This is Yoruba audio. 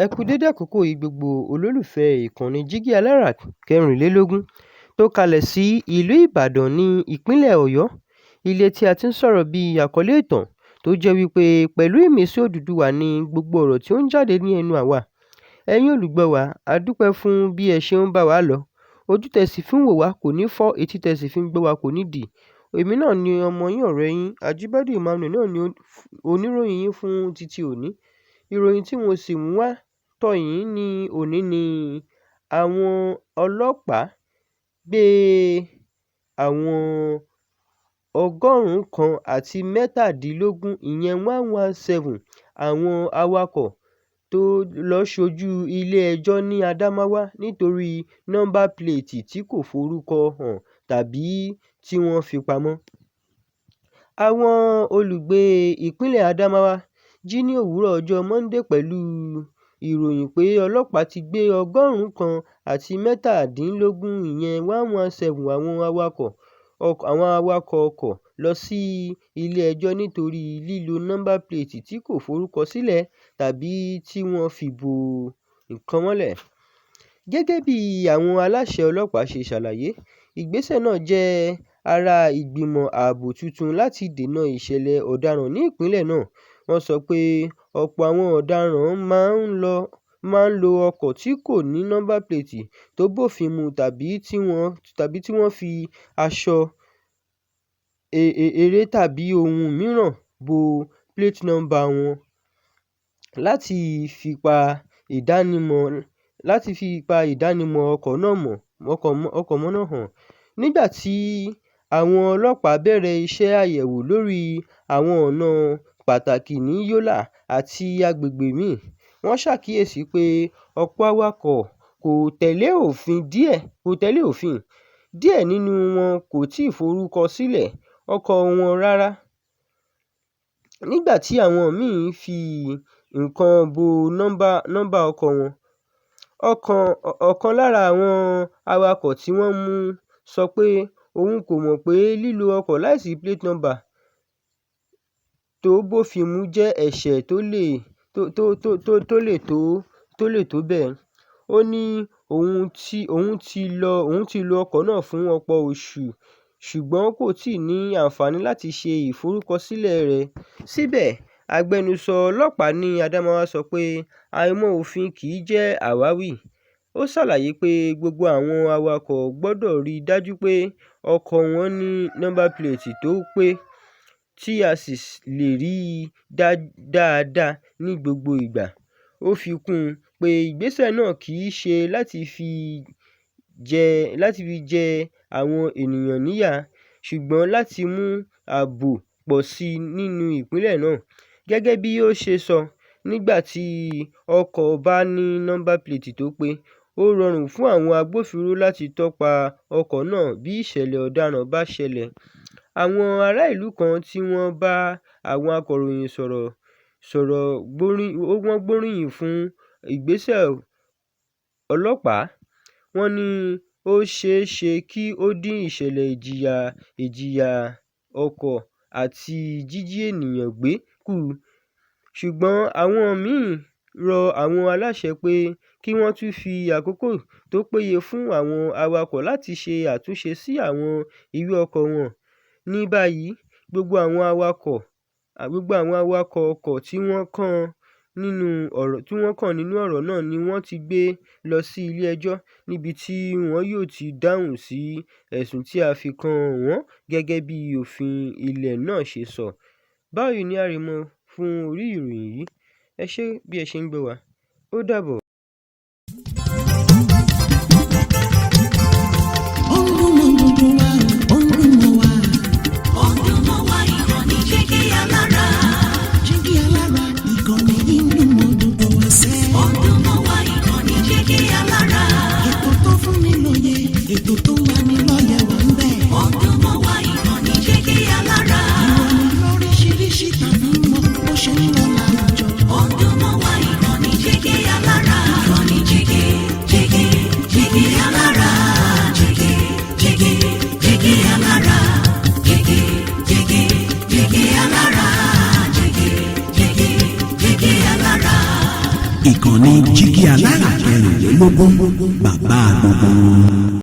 Ẹ kú dédé àkókò yìí gbogbo olólùfẹ́ ìkànnì Jígí Alára 24 tó kalẹ̀ sí ìlú Ìbàdàn ní ìpínlẹ̀ Ọ̀yọ́, ilé tí a ti ń sọ̀rọ̀ bí àkọlé ìtàn tó jẹ́ wípé pẹ̀lú ìmísí Odùduwà ni gbogbo ọ̀rọ̀ tí ó ń jáde ní ẹnu àwa. Ẹ̀yin olùgbọ́ wa, a dúpẹ́ fún bí ẹ ṣe ń bá wa lọ. Ojú tẹ sì fi ń wò wá kò ní fọ́, etí tẹ sì fi ń gbọ́ wa kò ní dì. Èmi náà ni ọmọ yín, ọ̀rẹ́ yín, Ajíbádé Emmanuel náà ni oníròyìn yín fún títí òní. Ìròyìn tí mo sì mú wá tọ̀ yín ní òní ni àwọn ọlọ́pàá gbé àwọn 117, ìyẹn 117 àwọn awakọ̀ tó lọ sójú ilé-ẹjọ́ ní Adamawa nítorí nọ́ḿbà píléètì tí kò forúkọ hàn tàbí tí wọ́n fi pamọ́. Àwọn olùgbé ìpínlẹ̀ Adamawa jí ní òwúrọ̀ ọjọ́ Monday pẹ̀lú ìròyìn pé ọlọ́pàá ti gbé 117, ìyẹn 117 àwọn awakọ̀ ọkọ̀ lọ sí ilé-ẹjọ́ nítorí lílo nọ́ḿbà píléètì tí kò forúkọ sílẹ̀ tàbí tí wọ́n fi bo nǹkan mọ́lẹ̀. Gẹ́gẹ́ bí àwọn aláṣẹ ọlọ́pàá ṣe ṣàlàyé, ìgbésẹ̀ náà jẹ́ ara ìgbìmọ̀ ààbò tuntun láti dènà ìṣẹ̀lẹ̀ ọ̀daràn ní ìpínlẹ̀ náà. Wọ́n sọ pé ọ̀pọ̀ àwọn ọ̀daràn máa ń lo ọkọ̀ tí kò ní nọ́ḿbà píléètì tó bófin mu tàbí tí wọ́n fi aṣọ eré tàbí ohun mìíràn bo plate number wọn láti fi pa ìdánimọ̀ ọkọ̀ náà hàn. Nígbà tí àwọn ọlọ́pàá bẹ̀rẹ̀ iṣẹ́ àyẹ̀wò lórí àwọn ọ̀nà pàtàkì ní Yola àti agbègbè míì, wọ́n ṣàkíyèsí pé ọ̀pọ̀ awakọ̀ kò tẹ̀lé òfin, díẹ̀ nínú wọn kò tíì forúkọ sílẹ̀ ọkọ̀ wọn rárá, nígbà tí àwọn míì ń fi nǹkan bo nọ́ḿbà ọkọ̀ wọn. Ọ̀kan lára àwọn awakọ̀ tí wọ́n mú sọ pé òun kò mọ̀ pé lílo ọkọ̀ láìsí plate number tó bófin mu jẹ́ ẹ̀ṣẹ̀ tó le tó bẹ́ẹ̀. Ó ní òun ti lo ọkọ̀ náà fún ọ̀pọ̀ oṣù ṣùgbọ́n kò tíì ní àǹfààní láti ṣe ìforúkọsílẹ̀ rẹ̀. Síbẹ̀, agbẹnusọ ọlọ́pàá ní Adamawa sọ pé àìmọ̀ òfin kì í jẹ́ àwáwí. Ó ṣàlàyé pé gbogbo àwọn awakọ̀ gbọdọ̀ rí dájú pé ọkọ̀ wọn ní nọ́ḿbà píléètì tó pé tí a sì lè rí dáadáa ní gbogbo ìgbà. Ó fi kún un pé ìgbésẹ̀ náà kì í ṣe láti fi jẹ àwọn ènìyàn níyà, ṣùgbọ́n láti mú ààbò pọ̀ sí i nínú ìpínlẹ̀ náà. Gẹ́gẹ́ bí ó ṣe sọ, nígbà tí ọkọ̀ bá ní nọ́ḿbà píléètì tó pé, ó rọrùn fún àwọn agbófinró láti tọpa ọkọ̀ náà bí ìṣẹ̀lẹ̀ ọ̀daràn bá ṣẹlẹ̀. Àwọn ará ìlú kan tí wọ́n bá àwọn akọ̀ròyìn sọ̀rọ̀ wọ́n gbóríyìn fún ìgbésẹ̀ ọlọ́pàá. Wọ́n ní ó ṣeé ṣe kí ó dín ìṣẹ̀lẹ̀ ìjìyà ọkọ̀ àti jíjí ènìyàn gbé kù. Ṣùgbọ́n àwọn míì rọ àwọn aláṣẹ pé kí wọ́n tún fi àkókò tó péye fún àwọn awakọ̀ láti ṣe àtúnṣe sí àwọn ìwé ọkọ̀ wọn. Ní báyìí, gbogbo àwọn awakọ̀ ọkọ̀ tí wọ́n kàn nínú ọ̀rọ̀ náà ni wọ́n ti gbé lọ sí ilé-ẹjọ́ níbi tí wọn yóò ti dáhùn sí ẹ̀sùn tí a fi kàn wọ́n gẹ́gẹ́ bí òfin ilẹ̀ náà ṣe sọ. Báyìí ni a rí mọ́ fún orí ìròyìn yìí. Ẹ ṣé bí ẹ ṣe ń gbọ́ wa. Ó dàbọ̀. Ó ń dún mọ́ gbogbo wa, ó ń dún mọ́ wa. Ó ń dún mọ́ wa, ìkànnì Jígí Alára. Jígí Alára, ìkànnì yìí ń dún mọ́ gbogbo wa sẹ́. Ó ń dún mọ́ wa, ìkànnì Jígí Alára. Ètò tó fún ni lóye, ètò tó ń lani lọ́yẹ̀ wà ń bẹ̀. Ó ń dún mọ́ wa, ìkànnì Jígí Alára. Ìròyìn lóríṣiríṣi tàbí mọ bó ṣe ń lọ láwùjọ. Ó ń dún mọ́ wa, ìkànnì Jígí Alára. Ìkànnì Jígí Alára 24, bàbá gbogbo wọn.